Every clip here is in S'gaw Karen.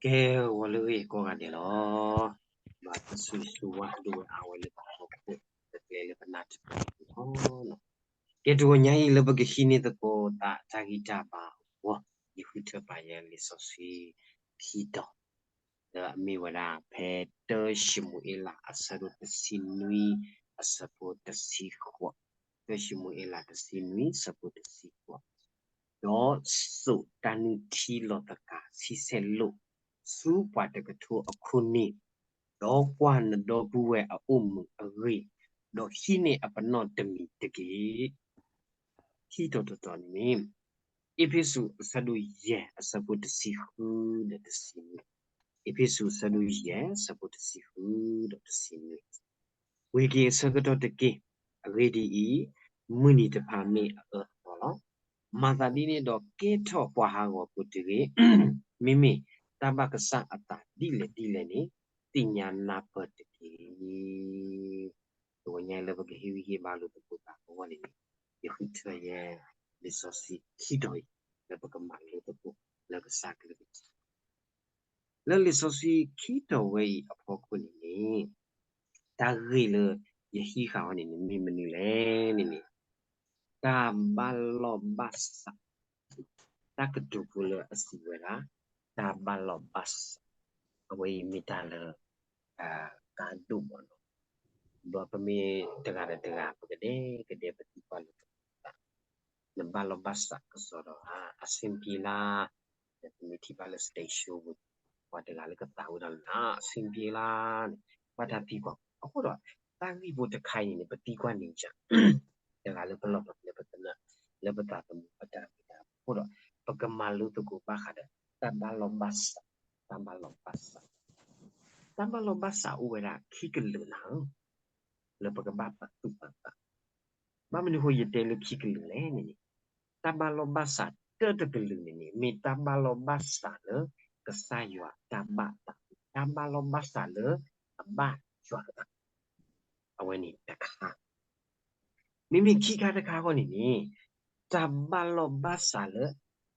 ကဲ ဂီၤလၢအဂ့ၤကိးဂၤဒဲးလီၤ. ဘၣ်တၢ်ဆိၣ်ဂ့ၤဆိၣ်ဝါဒိၣ်ဝဲအါဝဲလၢပဟီၣ်ခိၣ် တကျဲလၢပနၢ်တပၢၢ်လီၤ. ကဲတဂီၤညါအံၤလၢပကဟံးန့ၢ်သကိးသးတၢ်ဂံၢ်တၢ်ဘါအဂီၢ်, ယဃုထၢပာ်ယဲလံာ်စီဆှံခံတီၤ, ဒီးအမ့ၢ်ဝဲဒၣ်ဖဲ တၢၡမူၤအ့လး အဆၢဒိၣ်တဆံနွံ အဆၢဖိတဆံဃိး, တၢၡမူၤအ့လး တဆံနွံ အဆၢဖိတဆံဃိး, ဒီးစိာ်တၢ်နုၢ်ထံလီၤသကၤဆံဆဲၣ်လိာ် ဆူပှၤတကထိအခိၣ်န့ၣ်, ဒီးကွၢ်နဒီပုၢ်ဝဲၢ်အအိၣ်မုာ်အဂ့ၢ်, ဒီးဟံးန့ၢ်အပနီၣ်တမံၤတက့ၢ်. ခံတီၤတတီၤန့ၣ် အ့းဖ့းစူး အဆၢဒိၣ်ယဲၢ် အဆၢဖိတဆံဃုဒီးတဆံနွံ, အ့းဖ့းစူး အဆၢဒိၣ်ယဲၢ် အဆၢဖိတဆံဃုဒီးတဆံနွံ, ဝံၤက့ၤအဆၢကတီၢ်တက့ၢ်. အဂ့ၢ်ဒ်အံၤ, မုၢ်နံၤတဖၣ်မ့ၢ်အအၢအသီလီၤ. မၤသးဒ်န့ၣ်ဒီးကဲထီၣ်ပှၤဟးဂီၤဖိတဂ့ၤ. မ့မ့ၢ်တၢ်ဘၣ်ကစၢ်အသးဒ်လဲၣ်ဒ်လဲၣ်န့ၣ် သ့ၣ်ညါနၢ်ပၢၢ်တက့ၢ်. တဂီၤညါလၢပကဟ့ၣ်ဂံၢ်ဟ့ၣ်ဘါလိာ်သကိးသးအဂီၢ်န့ၣ်န့ၣ်, ယဃုထၢယဲ လံာ်စီဆှံခံတီၤအံၤ လၢပကမၤလိသကိးလၢကစၢ်ကလုၢ်ကထါ လၢလံာ်စီဆှံခံတီၤဝဲအံၤအဖီခိၣ်န့ၣ်န့ၣ်, တၢ်ဂ့ၢ်လၢယဟံးဃာ်အီၤန့ၣ်န့ၣ် မ့ၢ်မနုၤလဲၣ်န့ၣ်န့ၣ်, တၢ်ဘၣ်လီၢ်ဘၣ်စး, တၢ်ကတိၤဖိလၢအစံးဝဲဒၣ် တၢ်ဘၣ်လီၢ်ဘၣ်စး, အဝဲအံၤမ့ၢ်တၢ်လၢ ကါဒိၣ်မးနီၤ, ဒီးပမ့ၢ်တဂၤဒီးတဂၤ ပကဒဲကဒဲပသံကွၢ်လိာ်သကိးသး, နဘၣ်လီၢ်ဘၣ်စးကစီဒီဧါ, အဆင်ပြေလား, ဒီးပမ့ၢ်ထံၣ်ဘၣ်လၢ stage show ပူၤ, ပှၤတဂၤလၢကသးဝဲဒၣ်လၢ အဆင်ပြေလားန့ၣ်, ဘၣ်တၢ်သံကွၢ်, အဃိဒီး တၢ်ဂ့ၢ်ဖိတခါအံၤန့ၣ်န့ၣ် ပသံကွၢ်န့ၢ်ယၤ တဂၤလၢပလီၢ်ပကျဲ ပသနၢၣ် လၢပသးသမူအတၢ်ဂ့ၢ်တၢ်အဃိဒီး ပကမၤလိသကိးဘၣ်ဃးဒီး တၢ်ဘၣ်လီၢ်ဘၣ်စး, တၢ်ဘၣ်လီၢ်ဘၣ်စး, တၢ်ဘၣ်လီၢ်ဘၣ်စးအိၣ်ဝဲဒၣ်ခံကလုာ်နၤဧၢ, လၢပကဘၣ်ပာ်သူၣ်ပာ်သး, ဘၣ်မနုၤဃိယတဲလၢခံကလုာ်လဲၣ်န့ၣ်န့ၣ်, တၢ်ဘၣ်လီၢ်ဘၣ်စးတၢတကလုာ်န့ၣ်န့ၣ် မ့ၢ်တၢ်ဘၣ်လီၢ်ဘၣ်စးလၢ ကစၢ်ယွၤတၢ်ဘၣ်သး, တၢ်ဘၣ်လီၢ်ဘၣ်စးလၢ အဘၣ်ယွၤအသး အဝဲန့ၣ်တခါ, မ့မ့ၢ်ခံခါတခါအဂီၢ်န့ၣ်န့ၣ်, တၢ်ဘၣ်လီၢ်ဘၣ်စးလၢ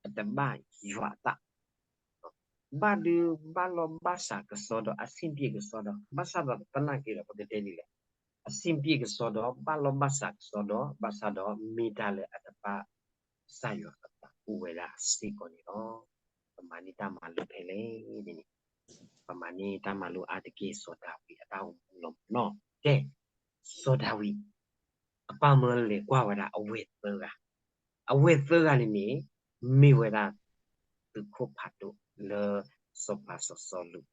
အတဘၣ်ယွၤအသး, ဘၣ်ဒုးဘၣ်လီၢ်ဘၣ်စးကစီဒီ အဆင်ပြေကစီဒီ, ဘၣ်ဆၣ်ဒီးသနာ်က့ဒီး ပကတဲဒ်လဲၣ်, အဆင်ပြေကစီဒီ ဘၣ်လီၢ်ဘၣ်စးကစီဒီ ဘၣ်ဆၣ်ဒီး မ့ၢ်တၢ်လၢအတဘၣ်ကစၢ်ယွၤအသးအိၣ်ဝဲဒၣ်စ့ၢ်ကီးန့ၣ်လီၤ. ပမၤန့ၢ်တၢ်မၤလိဖဲလဲၣ်န့ၣ်န့ၣ်, ပမၤန့ၢ်တၢ်မၤလိအါတက့ၢ် စီၤဒၤဝံးအတၢ်အိၣ်မူလီၤမးနီၤ. ကဲ, စီၤဒၤဝံး အပၢ်မၢလဲၤကွၢ်ဝဲဒၣ်အဝဲၢ်သၢဂၤ, အဝဲၢ်သၢဂၤန့ၣ်န့ၣ် မ့ၢ်ဝဲဒၣ် သုးခိၣ်ဖးဒိၣ်လၢ စီၤပၤစီၤစီလူး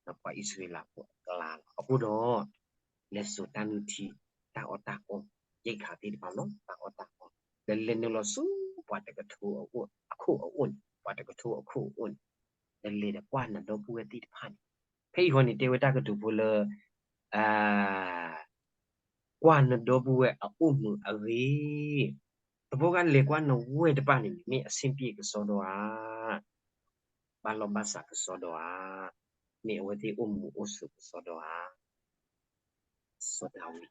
ဒီးပှၤအံၣ်စရ့လးဖိအကျါလီၤ. အဃိဒီး လဲၤစိာ်တၢ်နုၢ်ထံ တၢ်အီၣ်တၢ်အီ, ရိက္ခာသ့ၣ်တဖၣ်လီၤ, တၢ်အီၣ်တၢ်အီ, ဒီးလဲၤနုာ်လီၤဆူပှၤတကထိအခိၣ်အအိၣ်န့ၣ်, ပှၤတကထိအခိၣ်အအိၣ်န့ၣ်, ဒီးလဲၤဒီးကွၢ်နဒီပုၢ်ဝဲၢ်သ့ၣ်တဖၣ်န့ၣ်, ဖဲအံၤဃီန့ၣ် တဲဝဲတၢ်ကတိၤဖိလၢ ကွၢ်နဒီပုၢ်ဝဲၢ်အအိၣ်မုာ်အဂ့ၢ်, တဘျီဂၤလဲၤကွၢ်နဝဲၢ်တဖၣ်န့ၣ် မ့ၢ်အဆင်ပြေကစီဒီဧါ, ဘၣ်လီၢ်ဘၣ်စးကစီဒီဧါ, မ့ၢ်အဝဲသ့ၣ်အိၣ်မုာ်အိၣ်စူၤကစီဒီဧါ. စီၤဒၤဝံး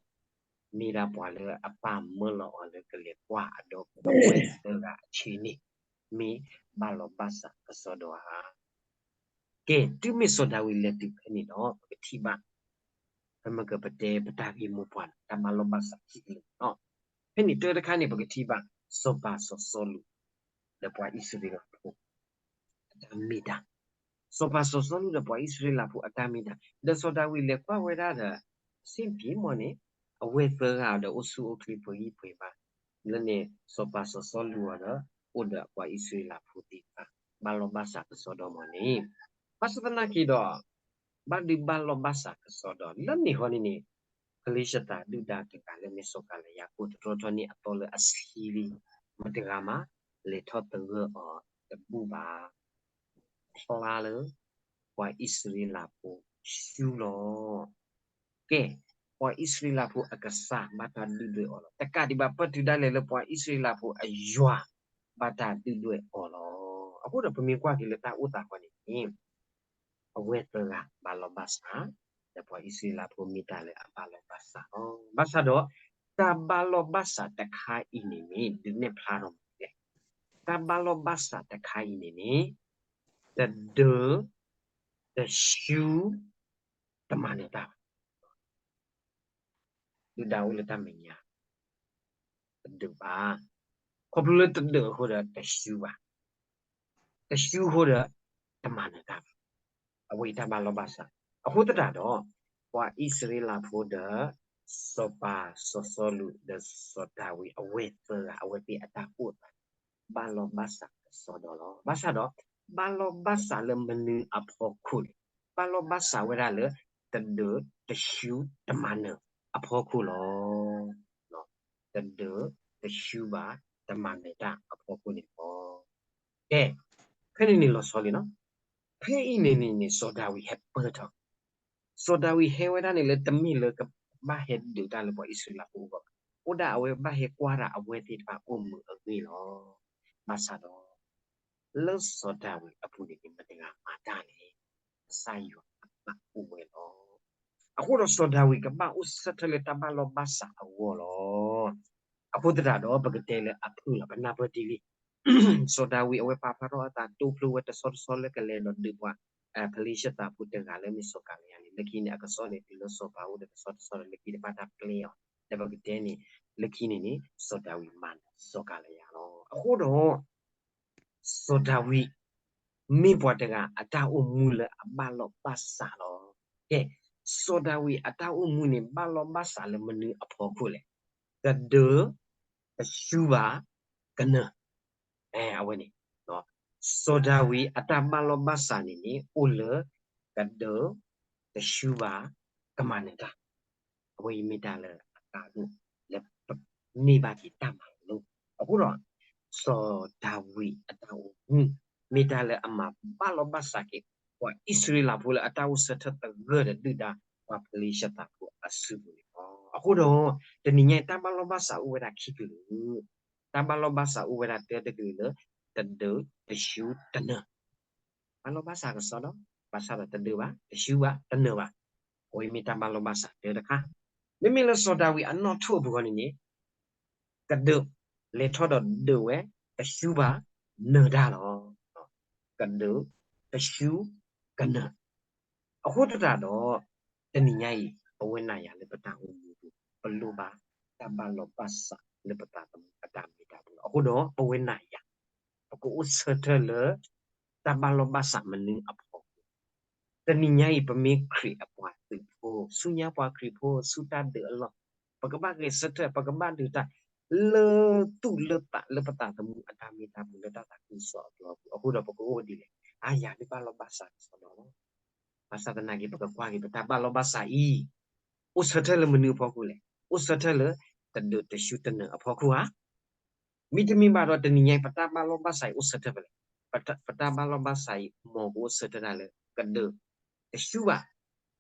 မ့ၢ်ဒၣ်ပှၤလၢအပၢ်မၢလီၤအီၤလၢကလဲၤကွၢ်အဒီပုၢ်ဝဲၢ်သၢဂၤအဆၢန့ၣ်, မ့ၢ်ဘၣ်လီၢ်ဘၣ်စးကစီဒီဧါ. ကဲ, တုၤမ့ၢ်စီၤဒၤဝံးလဲၤတုၤဖဲန့ၣ်ဒီး ပကထံၣ်ဘၣ် ပမ့ၢ်ကပတဲပတၢ်ဂ့ၢ်မိၢ်ပှၢ်န့ၣ် တၢ်ဘၣ်လီၢ်ဘၣ်စးခံကလုာ်လီၤ. ဖဲန့ၣ်တၢ်တခါန့ၣ် ပကထံၣ်ဘၣ် စီၤပၤစီၤစီလူး ဒီးပှၤအံၣ်စရ့လးဖိ အတၢ်မ့ၢ်တၢ်, စီၤပၤစီၤစီလူးဒီးပှၤအံၣ်စရ့လးဖိအတၢ်မ့ၢ်တၢ်, ဒီးစီၤဒၤဝံးလဲၤကွၢ်ဝဲဒၣ်ဒီး အဆင်ပြေမးန့ၣ်, အဝဲၢ်သၢဂၤဒီးအိၣ်ဆူၣ်အိၣ်ချ့ပှဲၤဂံၢ်ပှဲၤဘါ, လၢန့ၣ် စီၤပၤစီၤစီလူးအီၤဒီး အိၣ်ဒီးပှၤအံၣ်စရ့လးဖိသ့ၣ်တဖၣ် ဘၣ်လီၢ်ဘၣ်စးကစီဒီမးန့ၣ်, ဘၣ်ဆၣ်သနာ်က့ဒီး ဘၣ်ဒုးဘၣ်လီၢ်ဘၣ်စးကစီဒီ လၢန့ၣ်ဃီန့ၣ်န့ၣ်, ဖလ့ၡသးဒုၣ်ဒါတဂၤလၢမ့ၢ်စီၤကၤလံယါကိၣ် တတြီထီၣ်န့ၢ်အသီလၢအဆံလံ, မတၤတဂၤမး လဲၤထီၣ်သဂၢၢ်အီၤတဘူၣ်ဘၣ်. ဖျါလၢ ပှၤအံၣ်စရ့လးဖိဆူလီၤ. ကဲ, ပှၤအံၣ်စရ့လးဖိအကစၢ်ဘၣ်တၢ်ဒုၣ်ဒွဲၣ်အီၤလီၤ. တကးဒံးဘၣ် ပတုၤဒၣ်လဲာ်လၢပှၤအံၣ်စရ့လးဖိအယွၤဘၣ်တၢ်ဒုၣ်ဒွဲၣ်အီၤလီၤ. အဃိဒီးပမ့ၢ်ကွၢ်က့ၤလၢတၢ်အိၣ်သးဃီန့ၣ်န့ၣ်, အဝဲၢ်သၢဂၤဘၣ်လီၢ်ဘၣ်စး, ဒီးပှၤအံၣ်စရ့လးဖိမ့ၢ်တၢ်လၢအဘၣ်လီၢ်ဘၣ်စးလီၤ. ဘၣ်ဆၣ်ဒီး တၢ်ဘၣ်လီၢ်ဘၣ်စးတခါအံၤန့ၣ်န့ၣ် ဒုးနဲၣ်ဖျါထီၣ်မနုၤလဲၣ်. တၢ်ဘၣ်လီၢ်ဘၣ်စးတခါအံၤန့ၣ်န့ၣ်, တဒၢ တၡူတမၤနၢၤတၢ်ဘၣ်. ဒုၣ်ဒါအိၣ်လၢတၢ်မဲာ်ညါ တဒုးဘၣ်. ခီဖျိလၢတဒုးအဃိဒီးတၡူဘၣ်, တၡူအဃိဒီးတမၤနၢၤတၢ်ဘၣ်. အဝဲအံၤတၢ်ဘၣ်လီၢ်ဘၣ်စး. အဃိသတးဒီး ပှၤအံၣ်စရ့လးဖိဒီး စီၤပၤစီၤစီလူးဒီးစီၤဒၤဝံး အဝဲသၢဂၤ အဝဲသ့ၣ်အတၢ်အိၣ်သး ဘၣ်လီၢ်ဘၣ်စးကစီဒီလီၤ. ဘၣ်ဆၣ်ဒီး ဘၣ်လီၢ်ဘၣ်စးလၢမနုၤအဖီခိၣ်လဲၣ်. ဘၣ်လီၢ်ဘၣ်စးဝဲဒၣ်လၢ တဒုးတၡူတမၤနၢၤအဖီခိၣ်လီၤ. တဒုးတၡူဘၣ် တမၤနၢၤတၢ်အဖီခိၣ်န့ၣ်လီၤ. ကဲ, ဖဲန့ၣ်န့ၣ်လီၤဆီလံနီၤ. ဖဲအံၤန့ၣ်န့ၣ်န့ၣ် စီၤဒၤဝံးဟဲပၢၢ်ထီၣ်, စီၤဒၤဝံးဟဲဝဲဒၣ်န့ၣ်လၢတမ့ၢ်လၢကဘၣ်ဟဲဒုးတၢ်လၢပှၤအံၣ်စရ့လးဖိအဂီၢ်ဘၣ်, အိၣ်ဒၣ်အဝဲဘၣ်ဟဲကွၢ်တၢ်အဝဲသ့ၣ်တဖၣ်အိၣ်မုာ်အဂ့ၢ်လီၤ. ဘၣ်ဆၣ်ဒီး လၢစီၤဒၤဝံးအပူၤန့ၣ်န့ၣ် မတၤတဂၤမၤတၢ်လဲၣ်. ကစၢ်ယွၤအတၢ်အိၣ်ဝဲလီၤ. အဃိဒီးစီၤဒၤဝံးကဘၣ်အိၣ်ဆၢထၢၣ်လၢတၢ်ဘၣ်လီၢ်ဘၣ်စးအဂီၢ်လီၤ. အဃိသတးဒီးပကတဲလၢအဖုၣ်လီၤ, ပနၢ်ပၢၢ်ဒ်လံ. စီၤဒၤဝံးအဝဲပာ်ဖျါထီၣ်အသးတိဖျိဝဲတဆီတဆီလၢကလဲၤဒီးဒုးပှၤ ဖလ့ၡသးဖိတဂၤလၢမ့ၢ်စီၤကၤလယါန့ၣ်, လၢခံန့ၣ် အကစီၣ်န့ၣ်တုၤလၢစီၤပၤအိၣ်ဒီးတဆီတဆီဒီး လၢခံတဘၣ်တၢ်ပျဲအီၤ, ဒီးပကတဲန့ၣ် လၢခံန့ၣ်န့ၣ် စီၤဒၤဝံးမၤနၢၤစီၤကၤလယါလီၤ. အဃိဒီး စီၤဒၤဝံး မ့ၢ်ပှၤတဂၤအတၢ်အိၣ်မူလၢအဘၣ်လီၢ်ဘၣ်စးလီၤ. ကဲ, စီၤဒၤဝံးအတၢ်အိၣ်မူန့ၣ် ဘၣ်လီၢ်ဘၣ်စးလၢမနုၤအဖီခိၣ်လဲၣ်. တဒုး, တၡူဘၣ်, ကနၢၤ. အဝဲန့ၣ် စီၤဒၤဝံးအတၢ်ဘၣ်လီၢ်ဘၣ်စးန့ၣ်န့ၣ် အိၣ်လၢ ကဒုး, တၡူဘၣ်, ကမၤနၢၤတၢ်. အဝဲအံၤမ့ၢ်တၢ်လၢအကါဒိၣ်လၢပန့ၢ်ဘၣ်က့ၤတၢ်မၤလိာ်. အဃိဒီး စီၤဒၤဝံးအတၢ်အိၣ်မူ မ့ၢ်တၢ်လၢအမၤဘၣ်လီၢ်ဘၣ်စးက့ၤ ပှၤအံၣ်စရ့လးဖိလၢအတၢ်အိၣ်ဆၢထၢၣ်သဂၢၢ်ဒီးဒုၣ်ဒါ ပှၤဖလ့ၡသးဖိအစုပူၤန့ၣ်လီၤ. အဃိဒီး တနံၤညါအံၤ တၢ်ဘၣ်လီၢ်ဘၣ်စးအိၣ်ဝဲဒၣ်ခံကလုာ်, တၢ်ဘၣ်လီၢ်ဘၣ်စးအိၣ်ဝဲဒၣ်တၢတကလုာ်လၢ တဒုး, တၡူ, တနၢၤ. ဘၣ်လီၢ်ဘၣ်စးကစီဒီ, ဘၣ်ဆၣ်ဒီးတဒုးဘၣ်, တၡူဘၣ်, တနၢၤဘၣ်. အဝဲမ့ၢ်တၢ်ဘၣ်လီၢ်ဘၣ်စးတၢတခါ. မ့မ့ၢ်လၢစီၤဒၤဝံးအနီၣ်ထိၣ်အပူၤဃီန့ၣ်န့ၣ် ကဒုး, လဲၤထီၣ်ဒီးဒုးဝဲ, တၡူဘၣ်, နၢၤတၢ်လီၤ. ကဒုး, တၡူ, ကနၢၤ. အဃိသတးဒီး တနံၤညါအံၤ ပဝဲနၤယၤလၢပတၢ်အိၣ်မူပူၤ ပလိၣ်ဘၣ်တၢ်ဘၣ်လီၢ်ဘၣ်စးလၢပသးသမူအတၢ်မ့ၢ်တၢ်ပူၤလီၤ. အဃိဒီးပဝဲနၤယၤ ပကအိၣ်ဆၢထၢၣ်လၢ တၢ်ဘၣ်လီၢ်ဘၣ်စးမနုၤအဖီခိၣ်. တနံၤညါအံၤ ပမ့ၢ်ခရံာ်အပှၤသုးဖိ ဆူညါပှၤခရံာ်ဖိ ဆူတၢ်ဒုးအလီၢ်, ပကဘၣ်ဂဲၤဆၢထၢၣ် ပကဘၣ်ဒုးတၢ် လၢသူၣ်လၢသးလၢပသးသမူအတၢ်မ့ၢ်တၢ်ပူၤ လၢတၢ်သးခုကစီၣ်အကျိၤအပူၤ. အဃိဒီးပကအိၣ်ဒ်လဲၣ်, အါယၤဒ်ဘၣ်လီၢ်ဘၣ်စးကစီဒီလီၤ. ဘၣ်ဆၣ်သနာ်က့ ပကကွၢ်က့ၤ ပတၢ်ဘၣ်လီၢ်ဘၣ်စးအံၤ အိၣ်ဆၢထၢၣ်လၢမနုၤအဖီခိၣ်လဲၣ်. အိၣ်ဆၢထၢၣ်လၢ တဒုးတၡူတနၢၤအဖီခိၣ်ဧါ. မ့တမ့ၢ်ဘၣ်ဒီး တနံၤညါအံၤ ပတၢ်ဘၣ်လီၢ်ဘၣ်စးအံၤအိၣ်ဆၢထၢၣ်ဖဲလဲၣ်. ပတၢ်ဘၣ်လီၢ်ဘၣ်စးအံၤ မ်ကအိၣ်ဆၢထၢၣ်ဒၣ်လၢ ကဒုး, တၡူဘၣ်,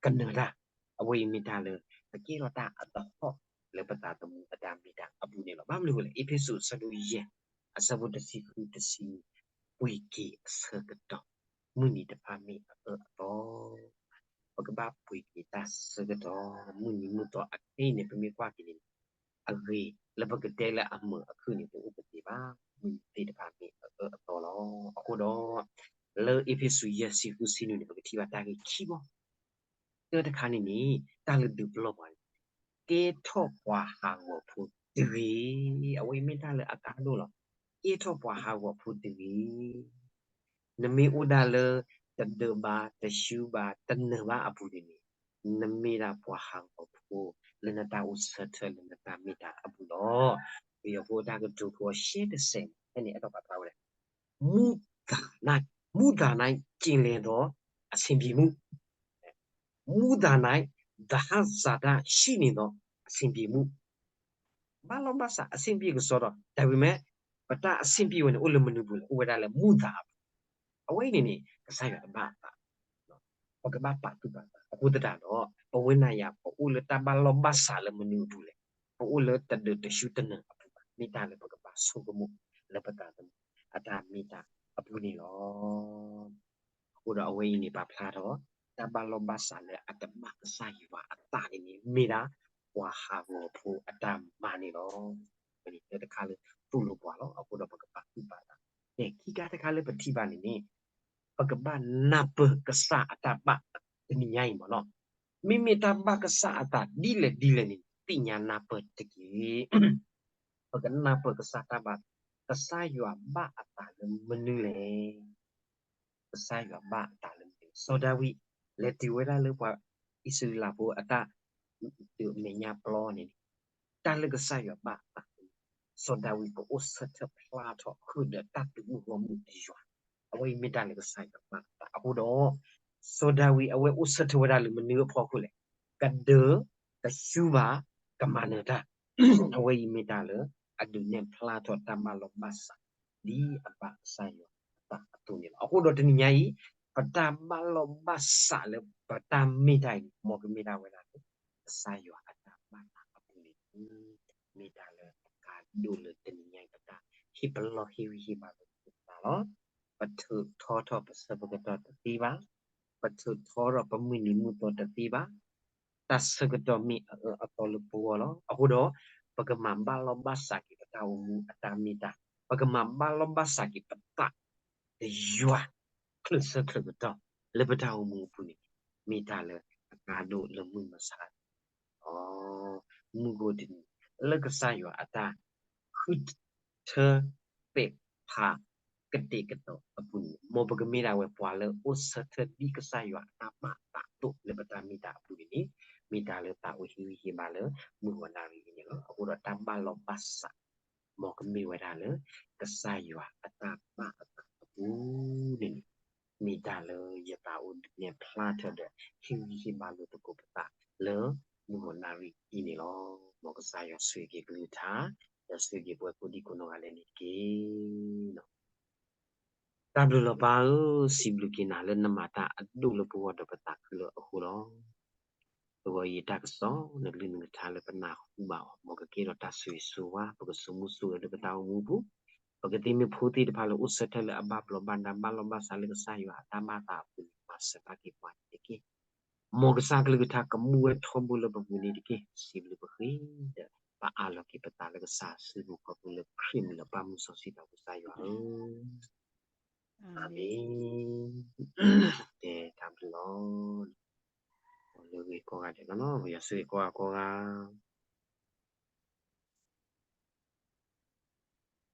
ကနၢၤတၢ်. အဝဲအံၤမ့ၢ်တၢ်လၢ ပကဲထီၣ်တၢ်အသဟီၣ်လၢပသးသမူအတၢ်မ့ၢ်တၢ်အပူၤန့ၣ်လီၤ. ဘၣ်မနုၤအဃိလဲၣ်. အ့းဖ့းစူးအဆၢဒိၣ်ယဲၢ် အဆၢဖိတဆံဃုတဆံနွံ, ပှ့ၤက့ၤအဆၢကတီၢ်, မုၢ်နံၤတဖၣ်မ့ၢ်အအၢအသီ ပကဘၣ်ပှ့ၤက့ၤတၢ်ဆၢကတီၢ် မုၢ်နံၤမုၢ်သီအခဲအံၤန့ၣ် ပမ့ၢ်ကွၢ်က့ၤန့ၣ် အဂ့ၤလၢပကတဲလၢအမုာ်အခုၣ်န့ၣ် တအိၣ်ပသ့ဘၣ်. မုၢ်နံၤသ့ၣ်တဖၣ်မ့ၢ်အအၢအသီလီၤ. အဃိဒီး လၢအ့းဖ့းစူးယဲၢ်ဆံဃုဆံနွံန့ၣ် ပကထံၣ်ဘၣ်တၢ်ဂ့ၢ်ခံဘီ တၢတခါန့ၣ်န့ၣ် တၢ်လၢဒုးပလီၢ်ပှၤန့ၣ် ကဲထီၣ်ပှၤဟးဂီၤဖိတဂ့ၤ. အဝဲအံၤမ့ၢ်တၢ်လၢအကါဒိၣ်လီၤ. ကဲထီၣ်ပှၤဟးဂီၤဖိတဂ့ၤ. နမ့ၢ်အိၣ်ဒၣ်လၢ တဒုးဘၣ်, တၡူဘၣ်, တနၢၤဘၣ်အပူၤန့ၣ်န့ၣ် နမ့ၢ်ဒၣ်ပှၤဟးဂီၤဖိ လၢနတၢ်အိၣ်ဆၢထၢၣ်လၢနတၢ်မ့ၢ်တၢ်အပူၤလီၤ. ပယီၤဖိတၢ်ကတိၤဖိအရှဲတစဲးန့ၣ် ဖဲန့ၣ်အဲၣ်ဒိးပာ်ဖျါဝဲဒၣ် မူသးန့ၣ်, မူသးန့ၣ် ကျင်လည်သော အဆင်ပြေမှု, မူသးန့ၣ် သဟဇာတ ရှိနေသောအဆင်ပြေမှု. ဘၣ်လီၢ်ဘၣ်စးအဆင်ပြေကစီဒီ, ဒါပေမဲ့ ပတၢ်အဆင်ပြေဝဲန့ၣ် အိၣ်လၢမနုၤပူၤလဲၣ်, အိၣ်ဝဲဒၣ်လၢမူသးအပူၤ. အဝဲအံၤန့ၣ်န့ၣ် ကစၢ်ယွၤတဘၣ်အသး, ပကဘၣ်ပာ်သူၣ်ပာ်သး. အဃိသတးဒီး ပဝဲနၤယၤ ပအိၣ်လၢတၢ်ဘၣ်လီၢ်ဘၣ်စးလၢမနုၤအပူၤလဲၣ်, ပအိၣ်လၢတဒုးတၡူတနၢၤအပူၤဘၣ်, မ့ၢ်တၢ်လၢပကဘၣ်ဆိကမိၣ်လၢပသးသမူ အတၢ်မ့ၢ်တၢ်အပူၤန့ၣ်လီၤ. အဃိဒီးအဝဲအံၤန့ၣ် ပာ်ဖျါထီၣ် တၢ်ဘၣ်လီၢ်ဘၣ်စးလၢအတဘၣ်ကစၢ်ယွၤအသးန့ၣ်န့ၣ် မ့ၢ်ဒၣ် ပှၤဟးဂီၤဖိအတၢ်မၤန့ၣ်လီၤ. အဝဲန့ၣ်တၢ်တခါလၢသိၣ်လိပှၤလီၤ. အဃိဒီးပကပာ်သူၣ်ပာ်သး. ကဲ ခံခါတခါလၢပထံၣ်ဘၣ်န့ၣ်န့ၣ် ပကဘၣ်နၢ်ပၢၢ်ကစၢ်အတၢ်ဘၣ်တနံၤညါအံၤမ့ၢ်နီၤ. မ့မ့ၢ်တၢ်ဘၣ်ကစၢ်အသးဒ်လဲၣ်ဒ်လဲၣ်န့ၣ် သ့ၣ်ညါနၢ်ပၢၢ်တက့ၢ်. ပကနၢ်ပၢၢ်ကစၢ်တၢ်ဘၣ်, ကစၢ်ယွၤဘၣ်အသးလၢမနုၤလဲၣ်. ကစၢ်ယွၤဘၣ်အသးလၢမနုၤလဲၣ်. စီၤဒၤဝံး လဲၤတုၤဝဲဒၣ်လၢပှၤအံၣ်စရ့လးဖိအတၢ်ဒုးမဲာ်ညါပျီန့ၣ် တၢ်လၢကစၢ်ယွၤဘၣ်အသး, စီၤဒၤဝံးကအိၣ်ဆၢထၢၣ်ဖျါထီၣ်ဃုာ်ဒီးတၢ်သုးမုၢ်ဂီၢ်မုၢ်အယွၤ, အဝဲအံၤမ့ၢ်တၢ်လၢကစၢ်ယွၤဘၣ်အသး. အဃိဒီး စီၤဒၤဝံးအဝဲအိၣ်ဆၢထၢၣ်ဝဲဒၣ်လၢမနုၤအဖီခိၣ်လဲၣ်, ကဒၢ, ကဆူဘၣ်, ကမၤနၢၤတၢ်, အဝဲအံၤမ့ၢ်တၢ်လၢ အဒုးနဲၣ်ဖျါထီၣ်တၢ်ဘၣ်လီၢ်ဘၣ်စး ဒ်အဘၣ်ကစၢ်ယွၤအသးအသိးန့ၣ်လီၤ. အဃိဒီးတနံၤညါအံၤ ပတၢ်ဘၣ်လီၢ်ဘၣ်စးလၢပတၢ်မ့ၢ်တၢ်အံၤန့ၣ် မ်ကမ့ၢ်ဒၣ်ဝဲဒၣ်လၢ ကစၢ်ယွၤအတၢ်ဘၣ်သးအပူၤန့ၣ် မ့ၢ်တၢ်လၢအကါဒိၣ်လၢတနံၤညါအံၤ ပတၢ်ဟ့ၣ်ပလီၢ်ဟ့ၣ်ဂံၢ်ဟ့ၣ်ဘါလၢပသးလီၤ. ပထုးထီထီၣ်ပဆၢပကတီၢ်တသ့ဘၣ်, ပထုးထီထီၣ်ပမုၢ်နံၤမုၢ်သီတသ့ဘၣ်, တၢ်ဆၢကတီၢ်မ့ၢ်အအၢအသီလၢပဂီၢ်လီၤ. အဃိဒီး ပကမၤဘၣ်လီၢ်ဘၣ်စးက့ၤပတၢ်အိၣ်မူအတၢ်မ့ၢ်တၢ်, ပကမၤဘၣ်လီၢ်ဘၣ်စးက့ၤပသး တယွၤ ချုးဆၢချုးကတီၢ် လၢပတၢ်အိၣ်မူအပူၤန့ၣ် မ့ၢ်တၢ်လၢအကါဒိၣ်လၢမုၢ်မဆါ မုၢ်ဂီၤတနံၤ လၢကစၢ်ယွၤအတၢ်ဃုထၢပဲာ်ဖးကတဲာ်ကတီၤအပူၤန့ၣ် မ်ပကမ့ၢ်ဒၣ်ဝဲပှၤလၢအိၣ်ဆၢထၢၣ်ဒ်ကစၢ်ယွၤအတၢ်ဘၣ်အသးအသိးလၢပတၢ်မ့ၢ်တၢ်အပူၤန့ၣ်န့ၣ် မ့ၢ်တၢ်လၢသးအိၣ်ဟ့ၣ်ဂံၢ်ဟ့ၣ်ဘါလၢမုၢ်ဂီၤနၣ်ရံၣ်အံၤန့ၣ်လီၤ. အဃိဒီးတၢ်ဘၣ်လီၢ်ဘၣ်စး မ်ကမ့ၢ်ဝဲဒၣ်လၢ ကစၢ်ယွၤအတၢ်ဘၣ်အသးအပူၤန့ၣ်န့ၣ် မ့ၢ်တၢ်လၢယသးအိၣ်ဒုးနဲၣ်ဖျါထီၣ်ဒီး ဟ့ၣ်ဂံၢ်ဟ့ၣ်ဘါလိာ်သကိးပသးလၢမုၢ်ဂီၤနၣ်ရံၣ်အံၤန့ၣ်လီၤ. မ်ကစၢ်ယွၤဆိၣ်ဂ့ၤက့ၤကလုၢ်ကထါ, ဒီးဆိၣ်ဂ့ၤက့ၤပဝဲကိးဒံကိးနီၢ်ဂၤဒဲးန့ၣ်တက့ၢ်. တၢ်ဘျုးလီၤပၢ်ဧၢ, စံးဘျုးက့ၤနၤလၢနမၤတၢ်အဒိၣ်လၢပဂီၢ်ဒီးပသးခုလၢအဃိလီၤ. တဂီၤအံၤတၢ်ကစီၣ် နကလုၢ်နကထါလၢပနၢ်ဟူဘၣ်အီၤ မ်ကကဲထီၣ်တၢ်ဆိၣ်ဂ့ၤဆိၣ်ဝါ ပကဆိးမုၢ်ဆိးဂဲၤလၢပတၢ်အိၣ်မူအပူၤ, ပကသ့မ့ၢ်ဖိသ့ၣ်တဖၣ်လၢအိၣ်ဆၢထၢၣ်လၢအဘၣ်ဘျီးဘၣ်ဒါဘၣ်လီၢ်ဘၣ်စးလၢကစၢ်ယွၤအတၢ်ဘၣ်သးအပူၤန့ၣ် မၤစၢၤဘၣ်က့ၤပှၤန့ၣ်တက့ၢ်. မ်ကစၢ်ကလုၢ်ကထါကမူဝဲထီဘိလၢပပူၤန့ၣ်တက့ၢ်. စံးဘျုးပဃ့ဒီး ပအၢၣ်လီၤက့ၤပသးလၢကစၢ်အစုပူၤခီဖျိလၢခရံာ်မံၤလီၤ ပၢ်မုၢ်စီဆှံသးပူၤကစၢ်ယွၤဧၢ, အၤမ့ၣ်. တဲတၢ်ဘျုးလီၤ. လၢဂ့ၤကိးဂၤဒဲးလီၤ, ပယွၤဆိၣ်ဂ့ၤကိးဂၤကိးဂၤ